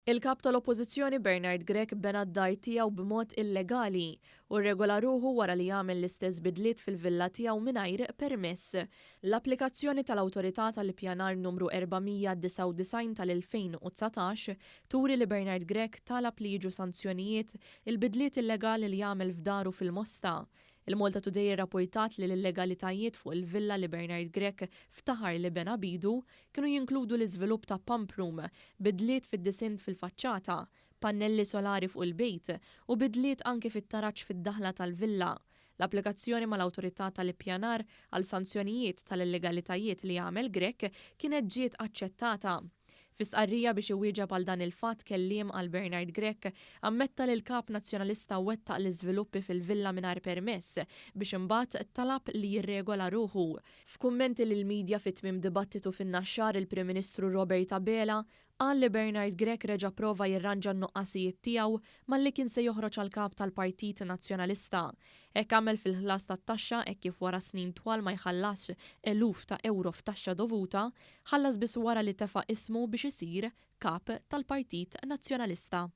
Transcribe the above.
Il-Kap tal-Oppożizzjoni Bernard Grech bena d-dar tiegħu b'mod illegali u rregola ruħu wara li għamel l-istess bidliet fil-villa tiegħu mingħajr permess. L-applikazzjoni tal-Awtorità tal-Ippjanar Numru 499 tal-2019 turi li Bernard Grech talab li jiġu sanzjonijiet il-bidliet illegali li għamel f'daru fil-Mosta. Il-Malta Today irrappurtat li l-illegalitajiet fuq il-villa li Bernard Grech ftaħar li bena b'idu kienu jinkludu l-iżvilupp ta' pump room, bidliet fid-disinn fil-faċċata, pannelli solari fuq il-bejt u bidliet anki fit-taraġ fid-daħla tal-villa. L-applikazzjoni mal-Awtorità tal-Ippjanar għal sanzjonijiet tal-illegalitajiet li għamel Grech kienet ġiet aċċettata. Fi stqarrija biex iwieġeb għal dan il-fatt kelliem għal Bernard Grech ammetta li l-Kap Nazzjonalista wettaq l-iżviluppi fil-villa mingħajr permess biex imbagħad talab li jirregola ruħu. F'kummenti lill-midja fi tmiem dibattitu fin-Naxxar il-Prim Ministru Robert Abela qal li Bernard Grech reġa' pprova jirranġa n-nuqqasijiet tiegħu malli kien se joħroġ għal Kap tal-Partit Nazzjonalista. Hekk għamel fil-ħlas tat-taxxa hekk kif wara snin twal ma jħallasx eluf ta' ewro f'taxxa dovuta, ħallas biss wara li tefa' ismu biex isir Kap tal-Partit Nazzjonalista.